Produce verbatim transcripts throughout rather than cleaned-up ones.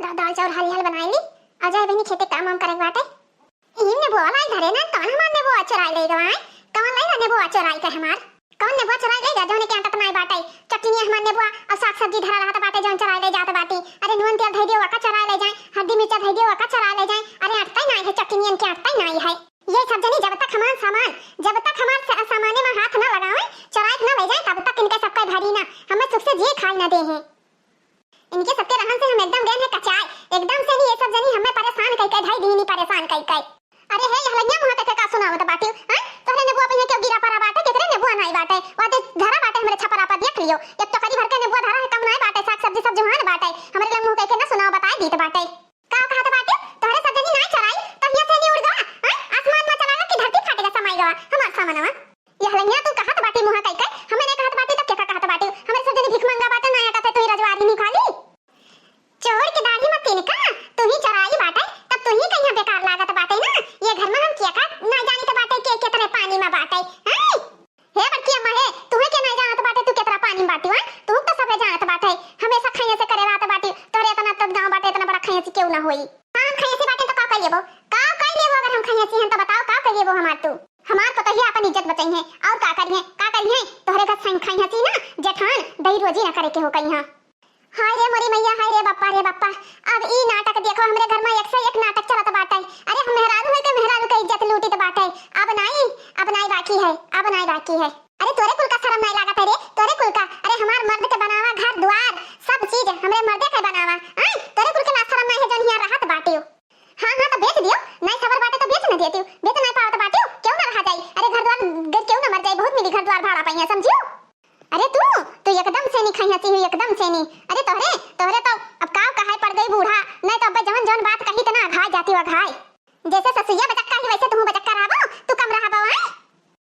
दा-, दाल चाउर हाली हाल बनाई ली, अउर जाए बहिनी खेते काम वाम करे के बाटे। ई नेबुआ लाई धरे ना, कौन हमार नेबुआ चोराई ले गवा है? कौन लाई नेबुआ चोराई के हमार? कौन नेबुआ चोराई ले गवा, जौने के अटत नाई बाटे? चटनिया हमार नेबुआ अउर साग सब्जी धरा रहत बाटे, जौन चोराई ले जात बाटी। अरे नून तेल धई दियो, ओका चोराई ले जाए, हल्दी मिर्चा धई दियो, ओका चोराई ले जाए। अरे अटतै नाई है, चटनियन के अटतै नाई है। ये सब जनी जब तक हमार सामान, जब तक हमार सा-, सामाने में हाथ ना लगावे, चोराई के ना ले जाए, तब तक इनके सबके भरी ना, हमें सुख से जिए खाए ना दे हैं। इनके सबके रहन से हम एकदम गए हैं कचाय, एकदम से ही ये सब जनी हमें परेशान कई कई, भाई दीनी परेशान कई कई। अरे हे, यह लइया मुँह देखे का सुनावत बाटी, हैं? तोहरे नेबुआ पे केहू गिरा पड़ा बाटे, केकरे नेबुआ नाई बाटे, वादे धरा बाटे हमरे छपरा पर, देख लियो, एक टोकरी भर के नेबुआ धरा है, कम नाई बाटे, साग सब्जी सब जुहान बाटे, हमरे लग मुँह कइके ना सुनाओ, बताए दीत बाटे। का कहत बाटे? तोहरे सब जनी नाई चराई, तो हियाँ से नहीं उड़ गवा, हैं? आसमान में चला लो कि धरती फाटेगा, समाई गवा, हमार सामानवा। यह लइया तू कहत बाटी मुँह कइके, हमें नहीं कहत बाटी, तब केका कहत बाटी? हमरे सब जनी भीख मंगा बाटे, ना आटा थे, तू ही रजवारी नहीं खाली। चोर के दाढ़ी में तिनका, तू ही चोराई बाटे, तब तू ही कहिया बेकार लागत बाटे ना। ये घर में हम केका ना जानित बाटे के केतने पानी में बाटे, हैं? हे बड़की अम्मा हे, तुहे के ना जानत बाटे, तू केतरा पानी में बाटी, हैं? तू तो सबे जानत बाटे, हमेशा खैया से करे रहत बाटी, तोहरे इतना तब गाँव बाटे, इतना बड़ा खैया से केहू ना होई। हाँ, हम खैया से बाटे तो का कर लेबो? का कर लेबो अगर हम खैया से हन तो बताओ, का कर लेबो हमार तू? हमार पतोहिया अपन इज्जत बचाई है, और का करिए, का करिए? तोहरे घर संग खैया से ना, जेठान, दही रोजी ना करे के हो कहीं। हाय रे मोरी मैया, हाय रे बप्पा, रे बप्पा, अब ई नाटक देखो, हमरे घर में एक से एक नाटक चलत बाटे। अरे हम मेहरारू है के मेहरारू के इज्जत लूटित बाटे। अब नाई, अब नाई बाकी है, अब नाई बाकी है। अरे तोरे कुल का शरम नाई लागत है रे, तोरे कुल का। अरे हमार मर्द के बनावा घर द्वार, सब चीज हमरे मर्दे के बनावा। आय, तोरे कुल के लाज शरम नाई है जौन हियाँ रहत बाटे। हाँ, हाँ, तो बेच दियो, नाई सबर बाटे तो बेच न देती, बेच नाई पावत बाटे, क्यों ना रहा जाई? अरे घर द्वार गर क्यों ना मर जाई, बहुत मिली घर द्वार भाड़ा पइया, समझियो? अरे तू, तू एकदम से नहीं खाई हंसी हुई, एकदम से नहीं। अरे तोहरे, तोहरे तो अब काव कहाई पड़ गई बूढ़ा, नहीं तो अब जवन जवन बात कही तना अघाय जाती हो अघाय। जैसे ससुइया बचक्का ही वैसे तू बचक्का रहबो, तू कम रहबो, आय?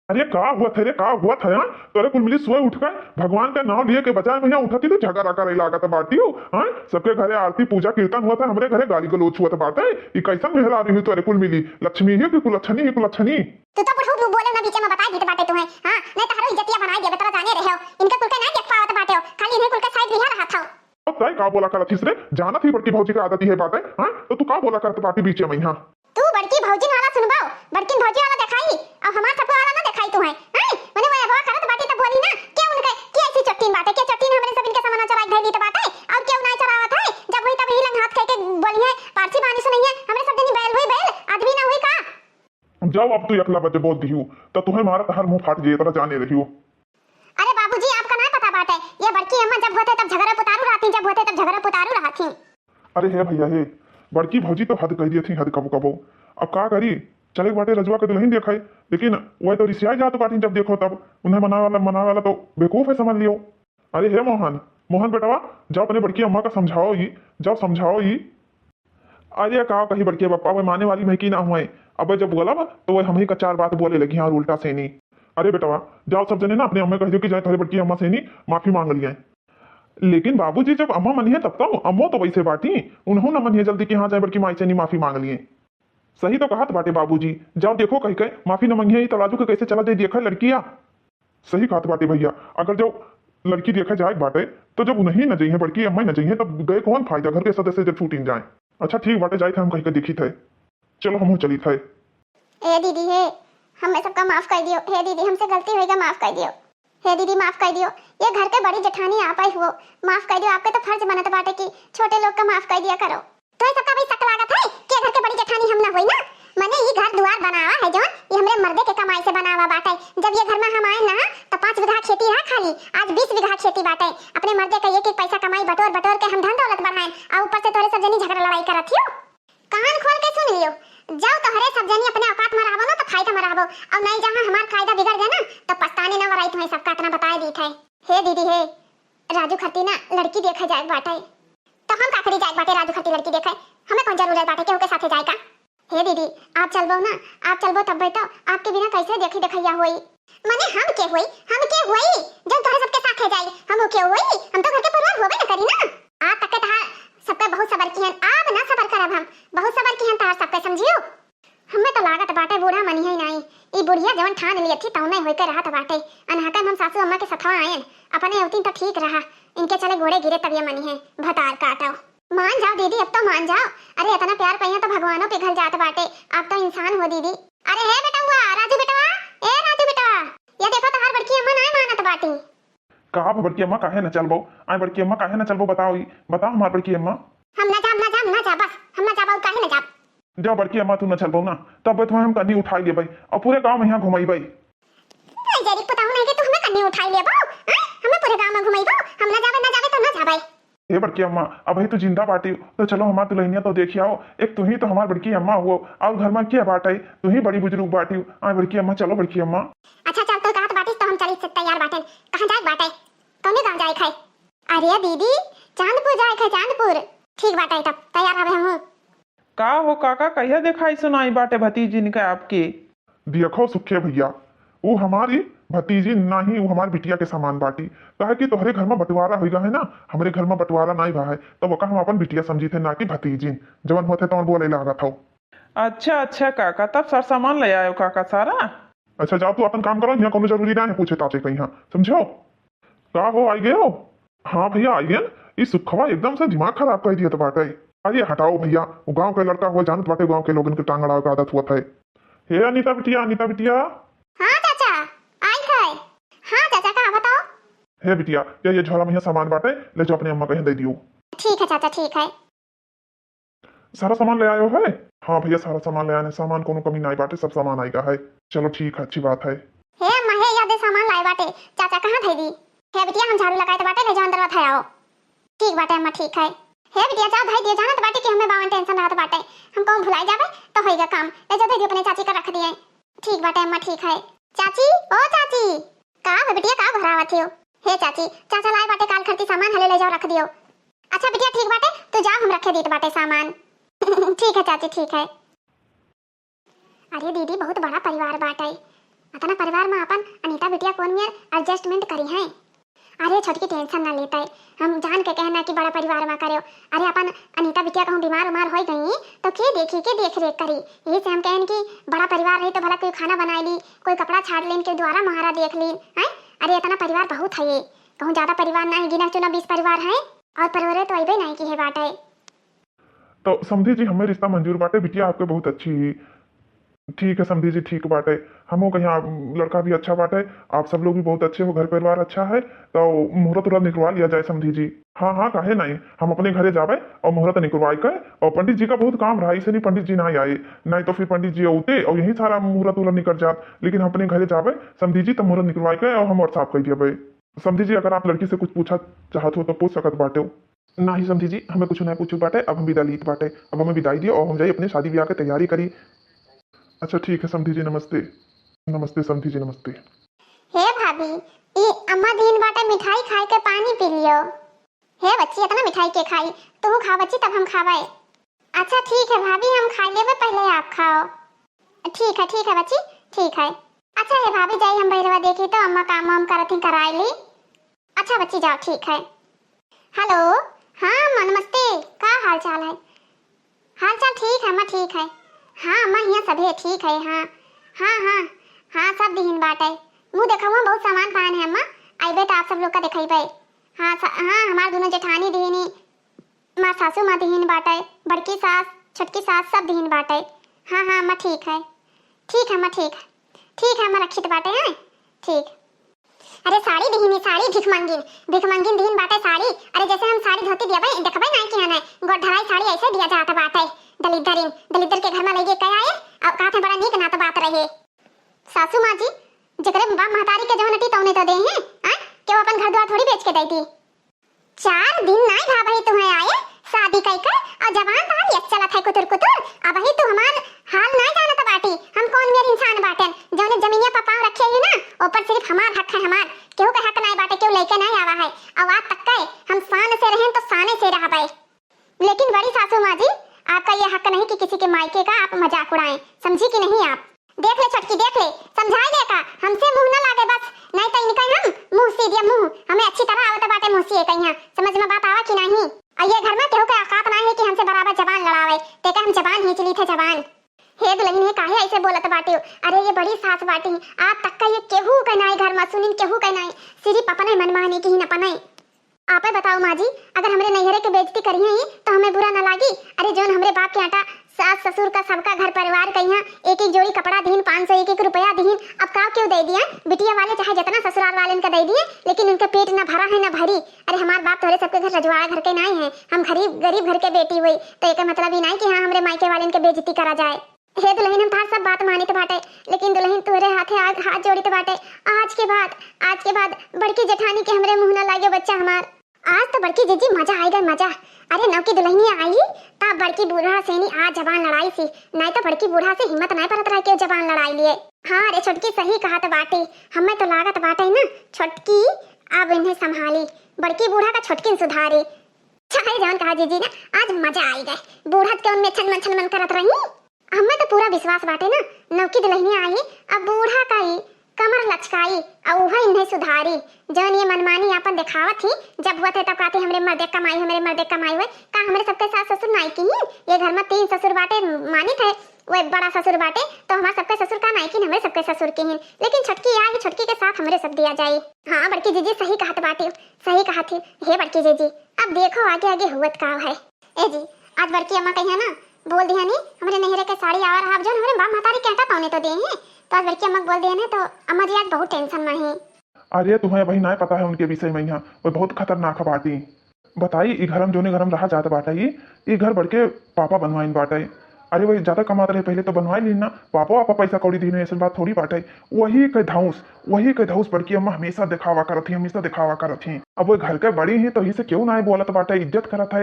अरे का हुआ थे रे, का हुआ थे, हाँ? तोरे कुल मिली सोए उठ के भगवान का नाम लिए के बजाय में यहाँ उठती तो झगड़ा करे लागत बाटी हो, हाँ? सबके घरे आरती पूजा कीर्तन हुआ था, हमरे घरे गाली गलोच हुआ था बाटे। ई कैसन मेहरारू हुई तोरे कुल मिली? लक्ष्मी ही कि कुलच्छनी ही, कुलच्छनी? तू तो बुढ़ऊ बोले ना बीचे में बताई देत बाटे तुम्हें, हाँ? नहीं तो हरो इज्जतिया बनाई देबे, तोरा जाने रहे हो। इनके कुल के नहीं देख पावत बाटे हो, खाली इन्हें कुल के साइड लिहा रहा था। अब ताई का बोला करत हिस रे? जानत ही बड़की भौजी का आदत ही है बाटे, हाँ? तो तू का बोला करत बाटी बीचे में, हाँ? तू बड़की भौजी वाला सुनबो, बड़की भौजी वाला देखाई, और हमार सपु वाला ना देखाई तू है, हैं? मने वो अगवा करत बाटी तब बोली ना, के उनके, के ऐसी चट्टीन बाटे, के चट्टीन हमरे सब इनके सामान चराई धैली त बाटे, और क्यों ना चरावत है, जब वही तब ही लंग हाथ कह के बोली है, पारसी बानी सुनई है, हमरे सब जनी बैल हुई बैल, आदमी ना हुई का? जाओ अब तू एकला बजे बोल दिहू, तो तुम्हें मारा तहर मुंह फाट जाए, तोरा जाने रहियो। अरे बाबूजी, आपका ना पता बाटे, ये बड़की अम्मा जब होते तब झगड़ा पुतारू रहती, जब होते तब झगड़ा पुतारू रहती। अरे हे भैया हे, बड़की भौजी तो हद कह दिए थी, हद कबो कबो। अब का करी, चले के बाटे रजुआ के दुल्हन देखे, लेकिन वह तो रिसिया जात बाटी, जब देखो तब उन्हें मनावे वाला, मनावे वाला तो बेवकूफ है समझ लियो। अरे हे मोहन, मोहन बेटवा, जाओ अपने बड़की अम्मा का समझाओ ही, जाओ समझाओ ही। अरे का कही बड़के बप्पा, वह माने वाली महकी ना हुए। अब जब बोलब तो वह हम ही का चार बात बोले लगी, हाँ उल्टा सेनी। अरे बेटवा, जाओ सब जने ना अपने अम्मा कह दियो कि जाए तोहरे बड़की अम्मा सेनी माफी मांग लिया। लेकिन बाबूजी जब अम्मा मनिहे तब तो, अम्मो तो वैसे बाटी, उन्हों ना मनिहे जल्दी कि हाँ जाए बड़की माई सेनी माफी मांग लिए। सही तो कहत बाटे बाबूजी, जाओ देखो कह के माफी न मंगिहे, ई तराजू के कैसे चला जाए देखा लड़किया। सही कहत बाटे भैया, अगर जो लड़की देखे जाए बाटे तो जब उन्हीं न जइहे, बड़की अम्मा न जइहे, तब गए कौन फायदा, घर के सदस्य जब छूटिन जाए। अच्छा ठीक बाटे, जाइत है हम कहीं के देखित है, चलो हमहू चलित है। ए दीदी हे, हमें सबका माफ कर दियो। हे दीदी, हमसे गलती होइगा, माफ कर दियो। हे दीदी, माफ कर दियो, ये घर के बड़ी जेठानी आप ही हुओ, माफ कर दियो। आपके तो फर्ज बनत बाटे कि छोटे लोग का माफ कर दिया करो। तो ये सबका भाई शक लागत है कि ये घर के बड़ी जेठानी हम ना होई ना? मने ये घर दुआर बनावा है जौन, ये हमरे मर्दे के कमाई से बनावा बाटे। जब ये घर में हम आए ना, तो पाँच बीघा खेती रहा खाली, आज बीस बीघा खेती बाटे। अपने मर्दे का एक एक पैसा कमाई बटोर बटोर के हम धन दौलत बढ़ाएं, और ऊपर से तोरे सब जनी झगड़ा लड़ाई करत हियो। कान खोल के सुन लियो, जब तोहरे सब जनी अपने औकात में रहबो ना, तो फायदा में रहबो, और नहीं जहाँ हमार कायदा बिगड़ गया ना, तो पछताने ना वराई तुम्हें सबका इतना बताए दीत है। हे दीदी हे, राजू खरती ना लड़की देखे जाए बाटे। तो हम का करी जाए बाटे राजू खरती लड़की देखे? हमें कौन जरूरत बाटे केहू के साथे जाए का? हे दीदी, आप चलबो ना, आप चलबो तब्बे तो आपके बिना कैसे देखी देखैया होई? मने हम के होई, हम के होई, जब तोहरे सबके साथे जाई, हम के होई, हम तो घर के परिवार होबे न करी ना। आज तक के तहार सबके बहुत सबर किहन, अब ना सबर करब हम, बहुत सबर किहन तहार सबके, समझियो? हमें तो लागत बाटे बूढ़ा मनिहे नाई। ई बुढ़िया जवन ठान लियत ही तौने होइके रहत बाटे। अनहकन हम सासू अम्मा के सथवा आयन। अपने अवतीन तो ठीक रहा। इनके चले गोड़े गिरे तब ये मनिहे। भतार काटो। मान जाओ दीदी, अब तो मान जाओ। अरे इतना प्यार पइया तो भगवानो पिघल जात बाटे, आप तो इंसान हो दीदी। अरे हे बेटवा, राजू बेटवा, ए राजू बेटवा, ये देखो तोहार बड़की अम्मा नाय मानत बाटी। का बड़की अम्मा, काहे न चलबो? आय बड़की अम्मा, काहे न चलबो? बताओ ई, बताओ हमार बड़की अम्मा। हम ना जाब, ना जाब, ना जाब, बस हम ना जाब, और काहे ना जाब? जब बड़की अम्मा तू न चलबो ना, तब तुम्हें हम कन्नी उठाई लेबै और पूरे गांव में यहाँ घुमैबै। जरी पता हो नहीं कि तू हमें कन्नी उठाई लेबो, हैं? हमें पूरे गांव में घुमैबो, हम ना जाबे, ना जाबे तो ना जाबे। हे बड़की अम्मा, अबही तू जिंदा बाटी, तो चलो हमार दुल्हनिया तो देखी आओ। एक तू ही तो हमार बड़की अम्मा हो, और घर में के बाटे? तू ही बड़ी बुजुर्ग बाटी। आय बड़की अम्मा, चलो बड़की अम्मा। अच्छा चल, तू कहत बाटिस तो हम चली से तैयार बाटेन। कहाँ जाए बाटे? कौने गाँव जाए है? अरे दीदी, चांदपुर जाए है, चांदपुर। ठीक बाटे, तब तैयार हवे हमहू। का हो काका, कहिया देखाई सुनाई बाटे भतीजिन के आपके? देखो सुखे भैया, उ हमारी भतीजी नाही, उ हमार बिटिया के समान बाटी। काहे कि तोहरे घर में बंटवारा होइगा है ना, हमरे घर में बंटवारा नाही भा है, तब ओका हम अपन बिटिया समझी थे, ना कि भतीजिन। जवन होते तवन बोले लागत हो। अच्छा, अच्छा काका, तब सर सामान ले आयो काका सारा? अच्छा जाओ, तू अपन काम करो, यहाँ कोनो जरूरी ना है पूछे ताचे कहीं, हाँ, समझो? का हो, आई गयो? हाँ भैया, आई गयन। ई सुखवा एकदम से दिमाग खराब कर दिया तो बाटे। अरे हटाओ भैया, वो गांव के लड़का हुआ, जानत बाटे गांव के लोगन के टांग अड़ावे के आदत हुआ है। हे अनिता बिटिया, अनिता बिटिया। हाँ चाचा, आई है। हाँ चाचा, का बताओ? हे बिटिया, ये, ये झोला में सामान बाटे, ले जाओ अपने अम्मा कहीं दे दियो। ठीक है चाचा, ठीक है। सारा सामान ले आयो है? हाँ भैया, सारा सामान ले आए हैं, सामान कोनो कमी नाई बाटे, सब सामान आएगा है। चलो ठीक है, अच्छी बात है। हे अम्मा, हे यादे सामान लाए बाटे। चाचा कहाँ धई दी? हे बिटिया, हम झाड़ू लगाए तो बाटे, ले जाओ अंदर धई आओ। ठीक बाटे अम्मा, ठीक है। हे बिटिया, जाओ धई दियो, जानत बाटे कि हमें बावन टेंशन रहत बाटे, हम कहूँ भुलाई जाबे तो होइगा काम। ले जाओ धई दियो, अपने चाची का रख दिए। ठीक बाटे अम्मा, ठीक है। चाची, ओ चाची। का हो बिटिया, का घबरावत हो? हे चाची, चाचा लाए बाटे काल खरती सामान, हले ले जाओ रख दियो। अच्छा बिटिया ठीक बाटे, तू जाओ, हम रखे दीत बाटे सामान। ठीक है चाची, ठीक है। अरे दीदी, बहुत बड़ा परिवार बाटे, अतना परिवार में अपन अनिता बिटिया कौन मेर adjustment करी है। अरे छोटकी टेंशन ना लेते, हम जान के कहना कि बड़ा परिवार में करो। अरे अपन अनिता बिटिया कहूँ बीमार उमार हो गई तो के देखी, के देख रेख करी? यही से हम कहन कि बड़ा परिवार रही तो भला कोई खाना बनाए ली, कोई कपड़ा छाड़ लेन, के द्वारा महारा देख ली। हैं? अरे इतना परिवार बहुत है ये, कहूँ ज्यादा परिवार ना है, गिना चुना बीस परिवार है और परिवार तो अबे नहीं की है बाटे। तो समधी जी, हमें रिश्ता मंजूर बाटे, बिटिया आपके बहुत अच्छी ही। ठीक है समधी जी, ठीक बाटे। हमहू कहीं आप, लड़का भी अच्छा बाटे, आप सब लोग भी बहुत अच्छे हो, घर परिवार अच्छा है, तो मुहूर्त उहूर्त निकलवा लिया जाए समधी जी। हाँ हाँ, काहे नहीं, हम अपने घरे जाबे और मुहूर्त निकलवाई के, और पंडित जी का बहुत काम रहा, इसे नहीं पंडित जी नहीं आए, नहीं तो फिर पंडित जी आते और यही सारा मुहूर्त उहूर्त निकल जात। लेकिन हम अपने घरे जाबे समधी जी, तो मुहूर्त निकलवाई के और हम WhatsApp कर दिया। समधी जी, अगर आप लड़की से कुछ पूछा चाहत हो तो पूछ सकत बाटे हो। नाही समधी जी, हमें कुछ नहीं पूछू बाटे, अब हम विदा लीत बाटे, अब हमें विदाई दियो और हम जाई अपने शादी ब्याह के तैयारी करी। अच्छा ठीक है समधी जी, नमस्ते। नमस्ते समधी जी, नमस्ते। हे भाभी, ई अम्मा दीन बाटे, मिठाई खाए के पानी पी लियो। हे बच्ची, इतना मिठाई के खाई? तू खा बच्ची, तब हम खावे। अच्छा ठीक है भाभी, हम खा लेबे, पहले आप खाओ। ठीक है, ठीक है बच्ची, ठीक है। अच्छा हे भाभी, जाई हम बहिरवा देखी तो अम्मा काम वाम करत ही, कराए ली। अच्छा बच्ची जाओ, ठीक है। हेलो, हाँ अम्मा नमस्ते, का हाल चाल है? हाल चाल ठीक है अम्मा, ठीक है। हाँ अम्मा, हियाँ सभे ठीक है। हाँ हाँ हाँ हाँ, सब दिहिन बाटे। मुँह देखा हुआ बहुत सामान पान है अम्मा, अइबे तो आप सब लोग का देखेबे। हाँ स-, हाँ हमार दोनों जेठानी दिहिनी, माँ सासू माँ दिहिन बाटे, बड़की सास, छोटकी सास सब दिहिन बाटे। हाँ हाँ अम्मा ठीक है, ठीक है अम्मा, ठीक है, ठीक है अम्मा, रखित बाटे हैं, ठीक। अरे साड़ी दिहिनी, साड़ी भिख मंगिन, भिख मंगिन दिहिन बाटे साड़ी। अरे जैसे हम साड़ी धोती दियाबे, देखबे ना कि हने गोड़ धराई साड़ी ऐसे दिया जात बाटे। दलिद्दरिन, दलिद्दर के घर में लइके कह आए, अब कहत हैं बड़ा नीक नात बात रहे। सासू माँ जी, जेकरे बाप महतारी के जवन अटी तौने तो दे हैं, आय? केहू अपन घर द्वार थोड़ी बेच के दे दी। चार दिन नाई भा बही तुहे आए, शादी कई के, और जबान तार यस चलत है कुतुर कुतुर। अबही तू हमार हाल नाई जानत बाटी, हम कौन मेर इंसान बाटेन, जौने जमीनिया पर पाँव रखे ही ना, ऊपर सिर्फ हमार हक है, हमार, केहू के हक नाई बाटे, केहू लेके नाई आवा है। और आज तक के हम शान से रहेन तो शाने से रहबे, लेकिन बड़ी सासू माँ जी, आपका ये हक नहीं कि किसी के मायके का आप मजाक उड़ाएं, समझी कि नहीं आप? देख ले छोटकी, देख ले, समझाई ले का, हमसे मुँह न लागे बस, नहीं तो इनका हम मुँह सी दिया मुँह, हमें अच्छी तरह आवत बाटे मुँह सी कहिया, समझ में बात आवा कि नहीं? और ये घर में केहू के औकात ना है कि हमसे बराबर जबान लड़ावे, तेका हम जबान खींच ली थे जबान। हे दुल्हन, हे काहे ऐसे बोलत बाटे हो? अरे ये बड़ी सास बाटी, आज तक का ये केहू के नाई घर में सुनिन, केहू के नाई, सिर्फ अपने मनमानी की ही न अपने। आपे बताओ माँ जी, अगर हमरे नैहरे के बेइज्जती करिहैं ई, तो हमें बुरा ना लागी? अरे, जौन हमरे बाप के आटा सास ससुर का सबका घर परिवार कइहाँ एक एक जोड़ी कपड़ा दीन, पाँच सौ एक एक रुपया दीन, अब का केहू दे दिया? बिटिया वाले चाहे जितना ससुराल वालेन का दे दिए, लेकिन उनके पेट ना भरा है ना भरी। अरे, हमार बाप तोहरे सबके घर रजवाड़ा घर के नाई है, हम गरीब, गरीब घर के बेटी हुई, तो एकर मतलब ई नाई कि हाँ, हमरे मायके वालेन के बेइज्जती करा जाए। हे दुलहिन, हम तोहार सब बात मानित बाटे, लेकिन दुलहिन, तोहरे हाथे आज हाथ जोड़ित बाटे, आज के बाद, आज के बाद बड़की जेठानी के हमरे मुँह ना लागे बच्चा हमार। आज तो बड़की जीजी मजा आइ गए, मजा। अरे, नवकी दुलहिनिया आई, तब बड़की बूढ़ा सेनी आज जबान लड़ाइसी, नाहीं तो बड़की बूढ़ा से हिम्मत नाहीं परत रहे कि जबान लड़ाइ लिए। हाँ रे छोटकी, सही कहत बाटी, हमें तो लागत बाटे ना, छोटकी अब इन्हें संभाली, बड़की बूढ़ा का छोटकिन सुधारी। चाहे जौन कहा जीजी ना, आज मजा आइ गए, बूढ़ा के उनमें छन मन छन मन करत रही। हमें तो पूरा विश्वास बाटे ना, नवकी दुलहिनिया आई, अब बूढ़ा का ई कमर लचकाई, अउ उहे इन्हें सुधारी, जौन ये मनमानी आपन देखावत ही, जब हुआ थे तब कहती, "हमरे मर्दे कमाई, हमरे मर्दे कमाई हुए।" का हमरे सबके सास ससुर नाई किहिन? ये घर में तीन ससुर बाटे, मानित है, वो बड़ा ससुर बाटे, तो हमार सबके ससुर का नाई किहिन, हमरे सबके ससुर किहिन। लेकिन छोटकी आई, छोटकी के साथ हमरे सब दिया जाई। हाँ, बड़की जीजी सही कहत बाटी, सही कहत ही। हे बड़की जीजी, अब देखो आगे आगे हुवत का है। ए जी, आज बड़की अम्मा कहिया ना, बोल दिया नी, हमरे नैहरे के साड़ी आवा रहा, अब जौन हमरे बाप महतारी के आटा पौने तो दे हैं, तो आज बड़की अम्मा के बोल दिया ना, तो अम्मा जी आज बहुत tension में हैं। अरे, तुम्हें अबहीं नाय पता है उनके विषय में, यहाँ वो बहुत खतरनाक बाटी। बताई, ई घर में, जौने घर में रहा जात बाटे, ई, ई घर बड़के पापा बनवाइन बाटे। अरे, वही ज्यादा कमात रहे, पहले तो बनवाई लीन ना, पापा, पापा पैसा कौड़ी दीन, ऐसन बात थोड़ी बाटे। वही के धौंस, वही के धौंस बड़की अम्मा हमेशा देखावा करत ही, हमेशा देखावा करत ही। अब वो घर के बड़ी ही, तो ही से केहू नाय बोलत बाटे, इज्जत करत है।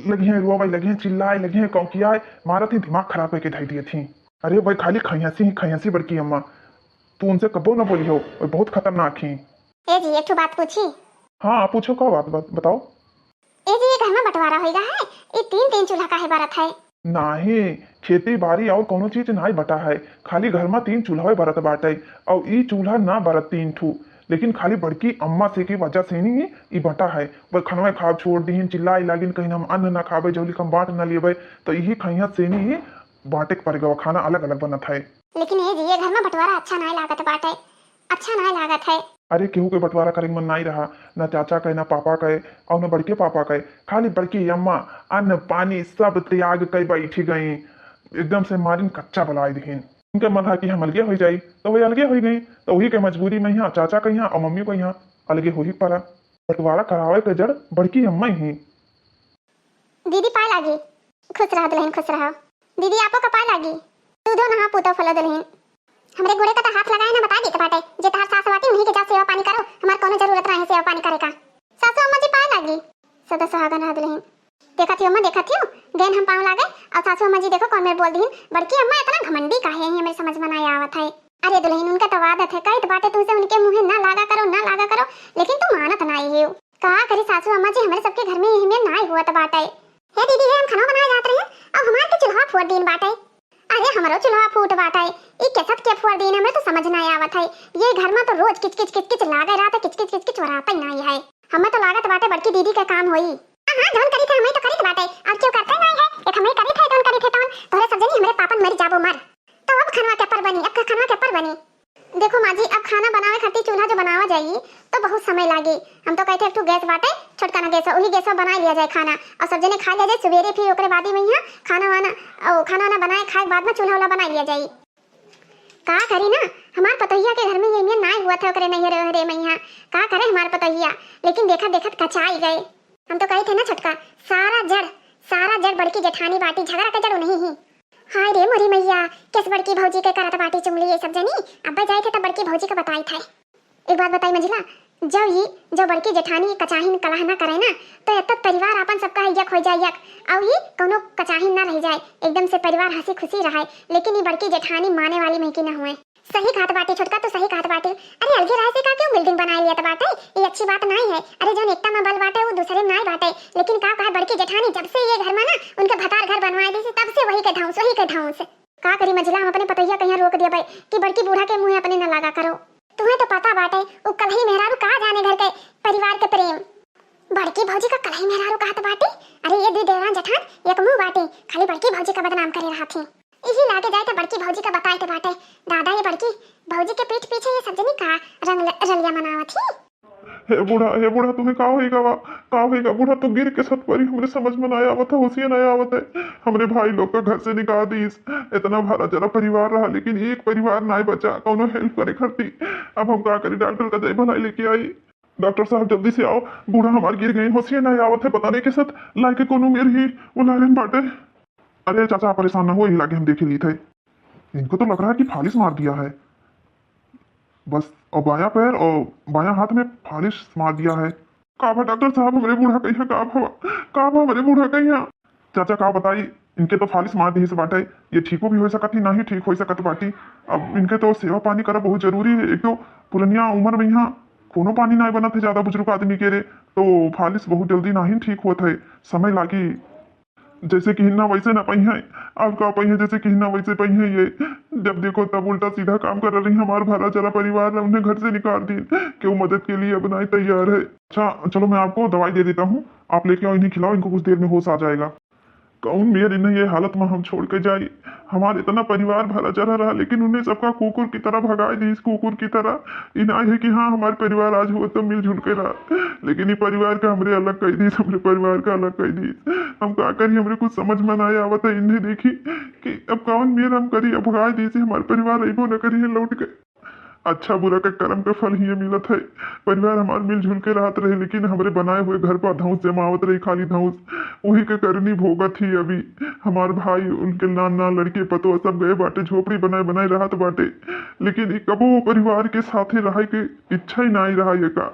लगिहैं रोवै, लगिहैं चिल्लाए, लगिहैं कौकियाए, मारत ही, दिमाग खराब करके धई दियत ही। अरे, वही खाली खैंसी ही खैंसी बड़की अम्मा, तू उनसे कबो न बोलिहो, वही बहुत खतरनाक ही। ए जी, एक ठो बात पूछी? हाँ, पूछो, का बात, बात बताओ। ए जी, ये घर में बंटवारा होइगा है, ये तीन तीन चूल्हा काहे बरत है? नाही, खेती बारी और कौनो चीज नाई बटा है, खाली घर में तीन चूल्हा बरत बाटे, और ई चूल्हा ना बरत तीन ठू, लेकिन खाली बड़की अम्मा से की वजह से नहीं ई बटा है। वो खनवा खाब छोड़ दीन, चिल्लाए लागिन, कहीं हम अन्न ना खाबे, जौली कम बांट ना लेबे, तो यही खैया से नहीं बांटे के पड़ गवा, खाना अलग अलग बनत है। लेकिन ए जी, ये घर में बंटवारा अच्छा नाई लागत बाटे, अच्छा नाई लागत है। अरे, केहू के बंटवारा करे के मन नाई रहा, ना चाचा के, ना पापा के, और ना बड़के पापा के। खाली बड़की अम्मा अन्न पानी सब त्याग के बैठी गई, एकदम से मारिन कच्चा बलाय दिहिन। उनके मन रहा कि हम अलगे हो जाई, तो वे अलगे हो गई। तो वही के मजबूरी में यहाँ चाचा के यहाँ और मम्मी के यहाँ अलगे हो ही पड़ा। बंटवारा करावे के जड़ बड़की अम्मा ही। दीदी पाए लागी। खुश रहा दुलहिन, खुश रहा। दीदी आपो का पाए लागी। तू दो नहा पूतो फलो दुलहिन। हमरे गोड़े का तो हाथ लगाए ना, बता देत बाटे, जे तहार सास बाटी उन्हीं के जाओ सेवा पानी करो, हमार कौनो जरूरत ना है सेवा पानी करे का। सासू अम्मा जी पाए लागी। सदा सुहागन रहा दुलहिन। देखत हियो अम्मा, देखत हियो, गैन हम पाँव लागे, और सासू अम्मा जी देखो कौन मेर बोल दीन, बड़की अम्मा इतना घमंडी काहे है, मेरे समझ में ना आवत है। अरे दुलहिन, उनका तो आदत है, कहत बाटे तुमसे उनके मुँहे ना लागा करो, ना लागा करो, लेकिन तू मानत ना ही हो। का करी सासू अम्मा जी, हमरे सबके घर में यही में नाई हुआ तो बाटे। हे दीदी, हे हम खाना बनाए जात रहे हैं, अब हमार के चूल्हा फोड़ दीन बाटे। अरे हमरो चूल्हा फूट बाटे, ई केसत के फोड़ दीन, हमें तो समझ ना आवत है। ये घर में तो रोज किच किच किच किच लागे रहत है, किच किच किच किच वराता ही नाई है। हमें तो लागत बाटे बड़की दीदी के काम होई। हाँ, हाँ, जौन करी थे हमें तो करी थे बाटे, और क्यों करते नाई है, एक हमें करी थे, जौन करी थे तौन, तोहरे सब जनी हमरे पापन मर जाबो मर। तो अब खनवा के पर बनी, अब खनवा के पर बनी। देखो माँ जी, अब खाना बनावे खातिर चूल्हा जो बनावा जाई, तो बहुत समय लागी। हम तो कहते एक ठो गैस बाटे, छोटका ना गैस, वही गैस में बना लिया जाए खाना, और सब जने खा लिया जाए। सवेरे फिर ओकरे बाद ही में यहाँ खाना वाना, ओ, खाना वाना बनाए, खाए के बाद में चूल्हा वाला बना लिया जाए। का करी ना, हमार पतोहिया के घर में ये में नाई हुआ था, ओकरे नैहरे ओहरे में यहाँ का करे हमार पतोहिया, लेकिन देखत देखत कचाई गए। हम तो कही थे ना छोटका, सारा जड़, सारा जड़ बड़की जेठानी बाटी, झगड़ा का जड़ नहीं ही। हाय रे मोरी मैया, किस बड़की भौजी के करत बाटी चुगली ये सब जनी। अब्बा जाए थे तब बड़की भौजी का बताई थे। एक बात बताई मझिला, जब ये, जब बड़की जेठानी कचाहिन कलह ना करे ना, तो एतक परिवार आपन सबका यक हो जाए यक, और ये कौनो कचाहिन ना रह जाए, एकदम से परिवार हंसी खुशी रहे। लेकिन ये बड़की जेठानी माने वाली महकी ना हुए। सही कहत बाटी छोटका, तू सही कहत बाटी। अरे अलगे रहे से का क्यों बिल्डिंग बनाए लिया बाटे, ये अच्छी बात नाई है। अरे जौन एकता में बल बाटे वो दूसरे में नाई बाटे। लेकिन का कहे बड़की जेठानी, जब से ये घर में ना उनके भतार घर बनवाए दी, तब से वही के धौंस, वही के धौंस। का करी मझिला, हम अपने पतोहिया कहिया रोक दिया भाई कि बड़की बूढ़ा के मुँहे अपने न लागा करो। तुम्हें तो पता बाटे उ कलही मेहरारू का जाने घर के परिवार के प्रेम। बड़की भौजी का कलही मेहरारू कहत बाटी। अरे ये दी देवरान जेठान एक मुँह बाटी, खाली बड़की भौजी का बदनाम करे रहत ही। इही लागे जाए तो बड़की भौजी का बताए के बाटे। दादा, ये बड़की भौजी के पीठ पीछे ये सब जनी का रंग ल-, रलिया मनावत ही। हे बूढ़ा, हे बूढ़ा, तुम्हें का होइगा बा? का होइगा बूढ़ा? तू गिर के सत परी, हमरे समझ में ना आवत है, होशिये ना आवत है। हमरे भाई लोग का घर से निकाल दीस। इतना भला जरा परिवार रहा, लेकिन एक परिवार ना बचा कौनो हेल्प करे खरती। अब हम का करी? डॉक्टर का जाई, भलाई लेके आई। डॉक्टर साहब, जल्दी से आओ, बूढ़ा हमार गिर गए, होशिये ना आवत है, पता नहीं के सत लाइके कौनो मेर ही उलारिन बाटे। अरे चाचा, आप परेशान ना हो, यही लागे हम देखे ली थे। इनको तो लग रहा है कि फालिस मार दिया है बस, और बायां पैर और बायां हाथ में फालिस मार दिया है। का भा डॉक्टर साहब, हमरे बूढ़ा कहिया का भवा? का भा हमरे बूढ़ा कहिया? चाचा का बताई, इनके तो फालिस मार दिहिस बाटे। ये ठीको भी हो सकत ही, ना ही ठीक हो सकत बाटी। अब इनके तो सेवा पानी करब बहुत जरूरी है। एक तो पुरनिया उम्र में यहाँ खूनो पानी ना बनत है ज्यादा बुजुर्ग आदमी के रे, तो फालिस बहुत जल्दी ना ही ठीक होत है, समय लागी। जैसे कि हिन्ना वैसे ना पइहें, अब का पइहें, जैसे कि हिन्ना वैसे पइहें ये। जब देखो तब उल्टा सीधा काम कर रही हमार भला जरा परिवार, उन्हें घर से निकाल दी, केहू मदद के लिए अब ना ही तैयार है। अच्छा चलो, मैं आपको दवाई दे देता हूँ, आप लेके आओ, इन्हें खिलाओ, इनको कुछ देर में होश आ जाएगा। कौन मेर इन्हें ये हालत में हम छोड़ के जाई? हमार इतना परिवार भला चला रहा, लेकिन उन्हें सबका कुकुर की तरह भगाए दीस, कुकुर की तरह। इ ना है कि हाँ, हमार परिवार आज हुआ तो मिलजुल के रहा, लेकिन ये परिवार का हमरे अलग कर दीस, हमरे परिवार का अलग कर दीस। हम का करी, हमरे कुछ समझ में ना आवत है। इन्हें देखी कि अब कौन मेर हम करी, अब भगाए दीस, हमार परिवार अइबो न करी है लौट के। अच्छा बुरा के कर्म के फल ही मिलत है। परिवार हमार मिलजुल के रहत रहे, लेकिन हमरे बनाए हुए घर पर धौंस जमावत रही, खाली धौंस। वही के करनी भोगत ही अभी। हमार भाई, उनके नान नान लड़के पतोह सब गए बाटे, झोपड़ी बनाए बनाए रहत बाटे, लेकिन ई कबो परिवार के साथे रहे के इच्छा ही नाई रहा ये का।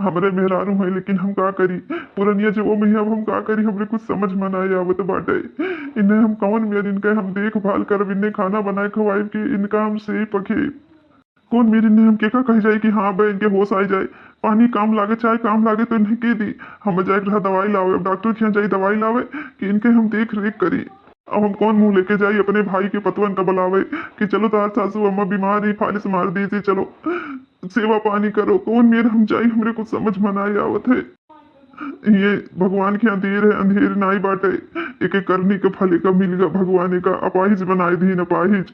हमरे मेहरारू हैं, लेकिन हम का करी? पुरनिया जो वो में अब हम का करी, हमरे कुछ समझ में नाई आवत बाटे। इन्हें हम कौन मेर इनके हम देखभाल करब, इन्हें खाना बनाए खवाइब कि इनका हम सेई पखेब? कौन मेर इन्हें हम केका कह जाई कि हाँ बे, इनके होश आ जाए, पानी काम लागे चाहे काम लागे तो इन्हें के दी? हम जाए के रहा दवाई लावे, अब डॉक्टर के यहाँ जाई दवाई लावे कि इनके हम देख रेख करी। अब हम कौन मुंह लेके जाई अपने भाई के पतवन का बुलावे कि चलो तार सासू अम्मा बीमार ही, फालिस मार दी थी, चलो सेवा पानी करो। कौन मेर हम जाई, हमरे कुछ समझ में नाई आवत है। ये भगवान के अंधेर है, अंधेर नाई बाटे। एक एक करनी के फल का मिल गया, भगवान का अपाहिज बनाए दीन, अपाहिज।